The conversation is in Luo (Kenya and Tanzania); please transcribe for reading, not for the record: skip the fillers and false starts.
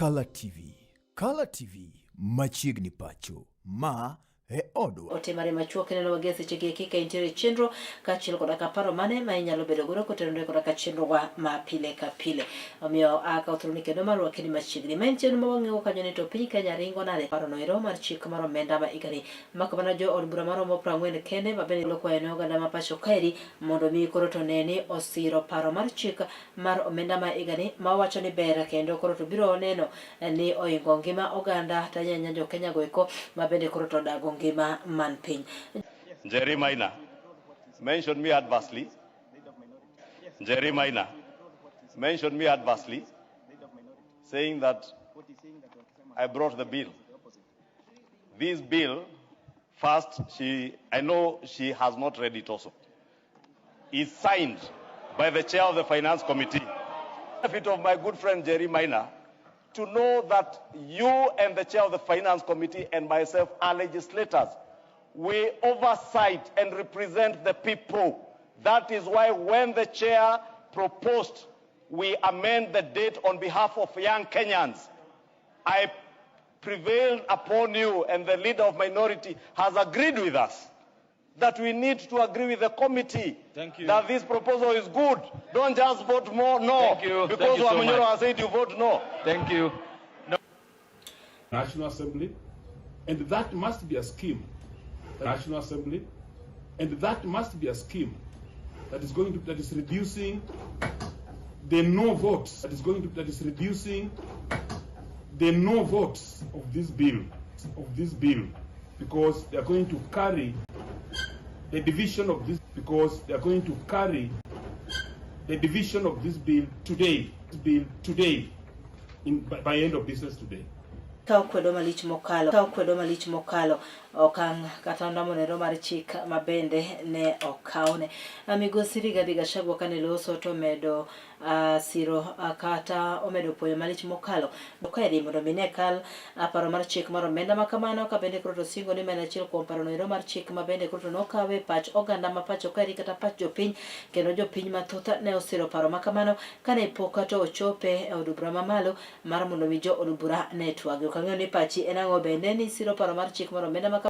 Kala TV. Kala TV machiegni pacho. Ma e odwa. Ote mare machuok ineno wagi e sechegi eki ka intiere e chenro kaachiel koda ka paro mane ma inyalo bedo godo kotenore koda ka chenrowa ma pile ka pile. Omiyo akawo thuoloni kendo mar rwaki ni machiegni. Ma en chenro ma wang'iyo kanyo ni to piny Kenya ringo nade paro no ero mar chik mar omenda ma higani. Mak mana jo od bura maromo 40 kende ma bende lokwayo ne oganda ma pacho kaeri mondo mi koro to ne ni osiro paro mar chik mar omenda ma higani ma wacho ni ber kendo koro to biro neno ni oingo ngima oganda to ahinya ahinya jo Kenya go eko ma bende koro to odago ngima man piny. Njeri Maina mentioned me adversely. Njeri Maina mentioned me adversely, saying that I brought the bill. This bill, first, she, I know she has not read it also, is signed by the chair of the Finance Committee. Benefit of my good friend Jerry Maina to know that you and the chair of the Finance Committee and myself are legislators. We oversight and represent the people. That is why when the chair proposed we amend the date on behalf of young Kenyans, I prevailed upon you, and the leader of minority has agreed with us that we need to agree with the committee Thank you. that this proposal is good. Don't just vote more no. Thank you. Because Thank you so Wamunyoro much. has said you vote no. Thank you. National Assembly, and that must be a scheme. National Assembly, and that must be a scheme that is going to that is reducing the no votes that is going to that is reducing the no votes of this bill of this bill because they are going to carry the division of this because they are going to carry the division of this bill today bill today in by, by end of business today. Ka okwedo malich mokalo ka okwedo malich mokalo okang' kata ondamo nero mar chik ma bende ne okawne. Migosi Rigathi Gachagua kane loso to omedo siro kata omedo puoyo malich mokalo kaeri mondo mi ne kal paro mar chik mar omenda ma kamano ka bende koro to singo ni mana achiel kuom paro noero mar chik ma bende koro to nokawe pach oganda ma pacho kaeri kata pach jopiny kendo jopiny mathoth ne osiro paro ma kamano kane pok to ochope e od bura mamalo mar mondo mi jo od bura ne twagi. Ok ang'eyo ni pachi en ang'o bende ni siro paro mar chik mar omenda ma